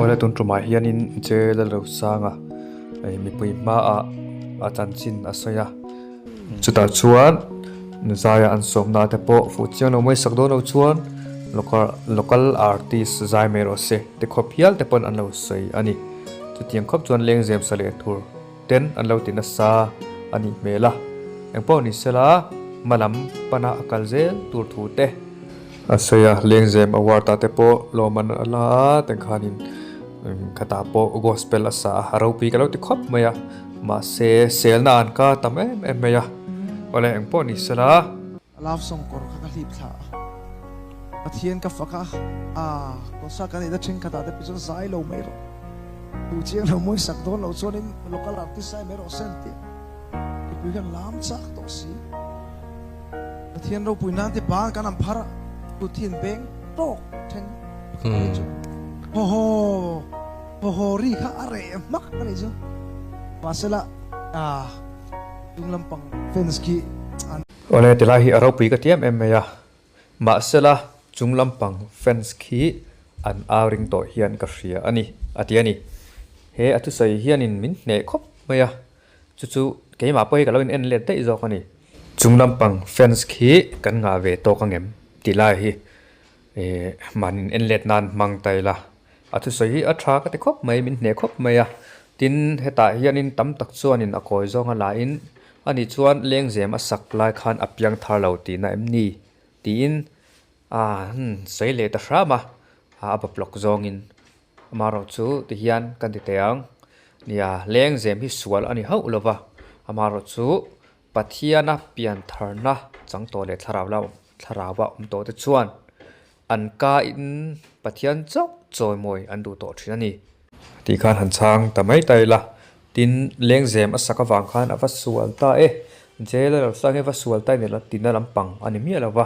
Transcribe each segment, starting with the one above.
Awle tun tumah hianin J Lalrosanga mipui hmaah a chanchin a sawi a, chutah chuan zaia an sawmna te pawh fuh chiang lo mai sak dawn lo chuan local local artist zai mai rawh se ti khawp hial te pawn an lo sawi a ni. Chutiang khawp chuan lengzem sa leh tur ten an lo ti nasa a nih hmel a, engpawh ni sela hmalam pana a kal zel tur thu te. A sawi a, Lengzem award ah te pawh lawm an la a, tengkhanin khatah pawh gospel a sa a, a ropui ka lo ti khawp mai a, mahse selna an ka tam em em mai a, awle engpawh ni sela. Love song kawr kha ka hlip thla a, Pathian ka fak a, aa concert kan neihna thenkhatah te pawh chuan zai lo mai rawh, duh chiang lo mawi sak dawn lo chuanin local artist zai mai rawh se an ti a, mipui khan lam chak tawh si. Pathian ropui nan te ban kan an phar a, kut hi an beng tawk then pakhat a nih chu. Haw haw haw haw ri kha a reh hmak a nih chu. Mahsela aa chung lampang fans khi an. Awle tilai hi a ropui ka ti em em mai a, mahsela chung lampang fans khi an au ring tawh hian ka hria a ni a ti a ni. He a thusawi hianin min hneh khawp mai a, Chu chu keimah pawh hi ka lo in en let daih zawk a ni. Chung lampang fans khi kan ngah ve tawk ang em tih lai hi eh mahni in en let nan hmang ta ila. A thusawi hi a tha ka ti khawp mai, min hneh khawp mai a. Tin, hetah hianin tam tak chuanin a kawi zawnga lahin ani chuan lengzem a sak lai khan a piang thar lo tihna em ni tiin a sawi leh ta hram a, a bawplawk zawngin. Amaherawhchu ti hian kan ti teh ang, nia lengzem hi sual a ni hauh lo va, amaherawhchu Pathiana piantharna chang tawh leh thlarau la thlarau a awm tawh te chuan an ka in Pathian chauh chawimawi an duh tawh thin a ni. Tih khan han chhang ta mai ta ila, tin lengzem a sak avang khan a va sual ta e, jail a lo sang hi va sual ta in tina lampang a ni miah lo va,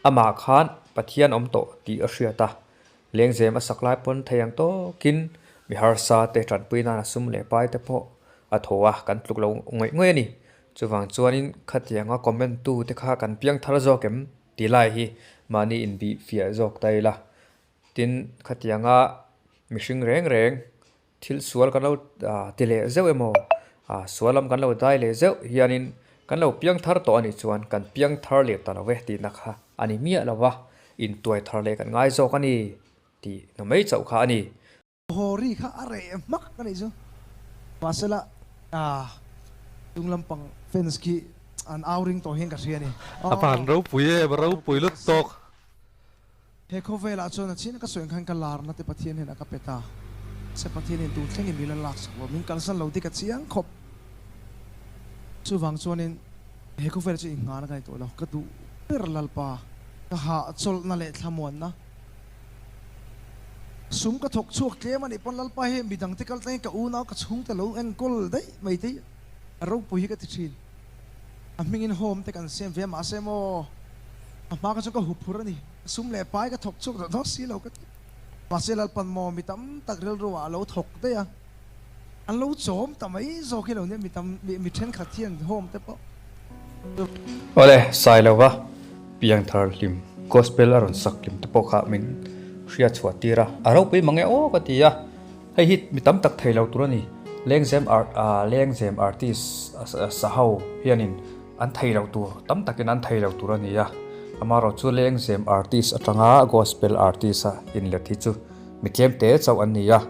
amah khan Pathian awm tawh tih a hriat a, Lengzem a sak lai pawn thei ang tawkin mi harsa te tanpui nan a sum leh pai te pawh a thaw a, kan tluk lo ngawih ngawih a ni. Chuvang chuanin khatianga comment tu te kha kan piang thar zawk em tih lai hi mahni inbih fiah zawk ta ila. Tin, khatianga mihring reng reng Thil sual kan lo ti leh zeuh emaw, sual lam kan lo dai leh zeuh hianin kan lo piang thar tawh a nih chuan kan piang thar leh ta lo ve tihna kha a ni miah lo va, intuai thar leh kan ngai zawk a ni tih na mai chauh kha a ni. Haw ri kha a reh hmak a nih chu. Mahsela chung lampang fans khi an au ring tawh hian ka hria a ni. A van ropui em, a ropui lut tawk. He khawvelah chuan a chhin ka sawi ang khan ka larna te Pathian hian a ka pe ta. Se Pathian hian tun thlengin min la laksak lo, min kalsan lo dik a chiang khawp. Chuvang chuanin he khawvelah chuan inghahna ka nei tawh lo, ka duh ber Lalpa, ka hahchawlhna leh thlamuanna. Sum ka thawk chhuak tlem a nih pawn Lalpa hi midangte kal tlangin ka unau ka chhungte lo enkawl daih mai te hi a ropui hi ka ti thin. A hmingin home te kan siam ve a mahse maw a hma kha chuan ka huphur a ni. Sum leh pai ka thawk chhuak dawh dawh si lo ka ti. Mahse Lalpan maw mi tam tak rilru ah a lo thawk daih a, an lo chawm ta mai zawk hi lo nia mi tam mi thenkhat hian home te pawh. Awle, Sailova piangthar hlim gospel a rawn sak hlim te pawh kha min hria chhuah tir a, a ropui mang e aw ka ti a, hei hi mi tam tak thei lo tur a ni. Lengzem art Lengzem artist sa ho hianin An thei lo tur, tam takin an thei lo tur a ni a. Amaherawhchu lengzem artist atanga gospel artist a inlet hi chu mi tlem te chauh an ni a.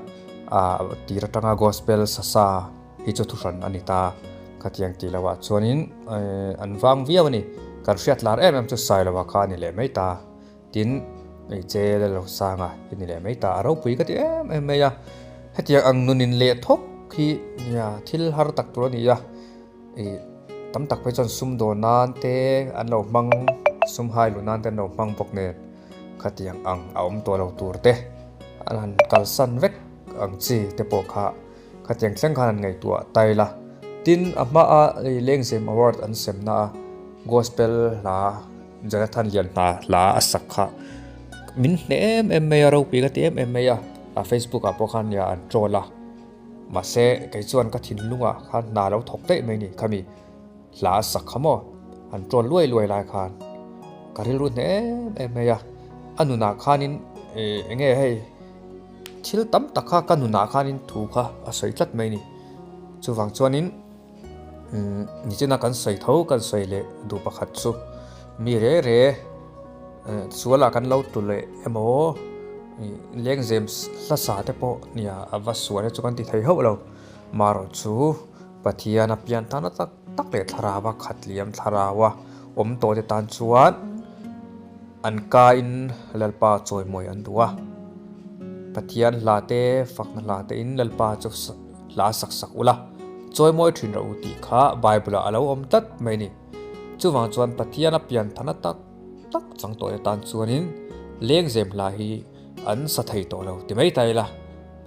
Ah tir atanga gospel sasa hi chu thuhran a ni ta. Khatiang tih lohah chuanin an vang viau a ni. Kan hriat lar em em chu Sailoa kha a ni leh mai ta. Tin, hmeichhe Lalrosanga hi ni leh mai ta. A ropui ka ti em em mai a. Hetiang ang nunin leh thawk hi nia thil har tak tur a ni a. Ih tam tak phei chuan sum dawn nan te an lo hmang sum hai luh nan te an lo hmang bawk nen khatiang ang a awm tawh lo tur te an han kalsan vek ang chi te pawh kha khatiang thleng khan an ngaihtuah tail a tin a hmaa hei lengzem award an sem na a gospel hla Jonathan Lianhna hla a sak kha min hneh em em mai a ropui ka ti em em mai a a facebook ah pawh khan nia an troll a. Mahse, kei chuan ka thinlungah khan hna lo thawk daih mai ni khami hla a sak kha maw? An ṭawn luai luai lai khan ka rilru hne em em mai a, a nunah khanin eng nge hei thil tam tak kha ka nunah khanin thu kha a sawi tlat mai a ni. Chuvang chuanin nichina kan sawi tho kan sawi leh duh pakhat chu mi re re sualah kan lo tu leh emaw lengzem hlasa te pawh nia a va sual chu kan ti thei hauh lo. Marawh chu Pathian a pian tana tak tak leh thlarau a khat liam thlarau a awm tawh te tan chuan an kain Lalpa chawimawi an duh a. Pathian hla te fakna hla te in Lalpa chu hla sak sak ula chawimawi thin rawh u tih kha Bible ah a lo awm tlat mai a ni. Chuvang chuan Pathian a pian thana tak tak chang tawh te tan chuanin lengzem hla hi an sa thei tawh lo ti mai ta ila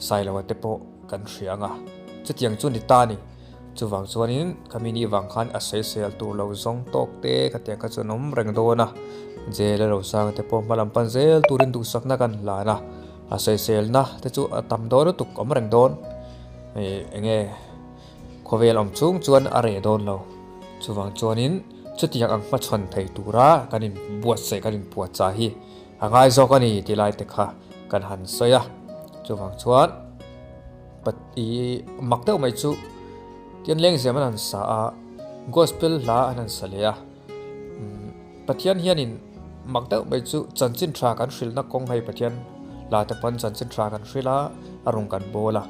Sailoa te pawh kan hria ang a, chutiang chu ni ta a ni. Chuvang chuanin ka mini vang khan a sawisel tur lo zawng tawk te ka tiang kha chuan awm reng dawn a, jail a lo sang te pawh hma lam pan zel turin duhsakna kan hlan a, a sawiselna te chu a tam dawn lutuk awm reng dawn. Eng nge khawvel awm chung chuan a reh dawn lo. Chuvang chuanin chutiang ang hmachhawn thei tura kan inbuatsaih kan inpuahchah hi a ngai zawk a ni ti lai te kha kan han sawi a. Chuvang chuan i mak deuh mai chu tian lengzem an han sa a, gospel hla an han sa leh a. Pathian hianin mak deuh mai chu chanchin tha kan hrilhna kawng hei Pathian hla te pawn chanchin tha kan hrilh a, a rawn kan bawl a.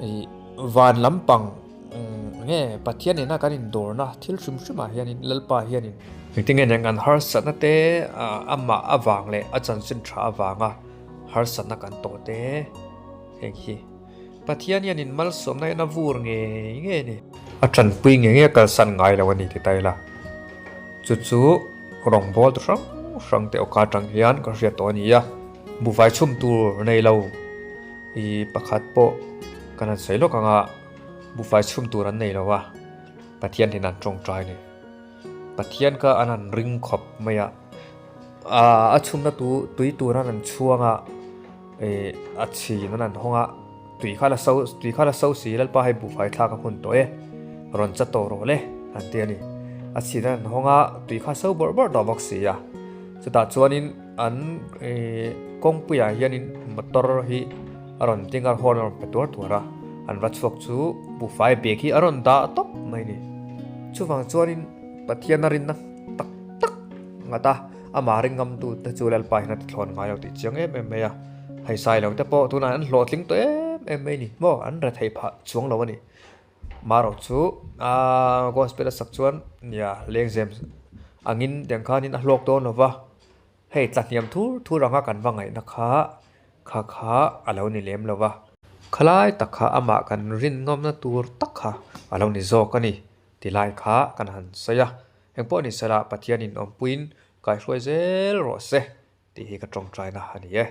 I van lampang nge Pathian nena kan indawrna thil hrim hrimah hianin Lalpa hianin engtin nge nen kan harsatna te amah avang leh a chanchin tha avanga harsatna kan tawh te heng hi Pathian hianin malsawmna hian a vur ngei ngei a ni. A tanpui ngei ngei a kalsan ngai lo a ni ti ta ila. Chu chu rawngbâwl tu hrang hrang te awka atang hian ka hriat tawh a ni a, buhfai chhum tur nei lo i pakhat pawh kan han sawi lawk ang a, buhfai chhum tur an nei lo a, Pathian hian an tawngtai a ni. Pathian kha an han ring khawp mai a, a chhumna tu tui tur an han chhuang a, ih a chhin an han hawng a, tui kha la so tui kha la so si Lalpa hei buhfai thlak a hun tawh e, rawn cha tawh rawh le an ti a ni. A chhin an han hawng a, tui kha so bawrh bawrh tawh bawk si a, chutah chuanin an ih kawngpuiah hianin motor hi a rawn ding a, horn a rawn pe tuar tuar a, an va chhuak chu buhfai bag hi a rawn dah tawp mai a ni. Chuvang chuanin Pathian a rinna tak tak nghat a, amah ring ngamtu te chu Lalpa hian a ti thlawn ngai lo tih chiang em em mai a. Hei sai lo te pawh tunah an hlawhtling tawh em em mai a ni maw, an re thei phah chuang lo a ni. Marawh chu aaa gospel a sak chuan nia lengzem angin tiang khanin a hlawk dawn lo va, Hei tlahniam thur thur anga kan va ngaihna kha kha kha a lo ni lem lo va. Khalai tak kha amah kan rin ngawmna tur tak kha a lo ni zawk a ni ti lai kha kan han sawi a. Engpawh ni sela Pathianin awmpuiin kaihruai zel rawh se tih hi ka tawngtaina a ni e.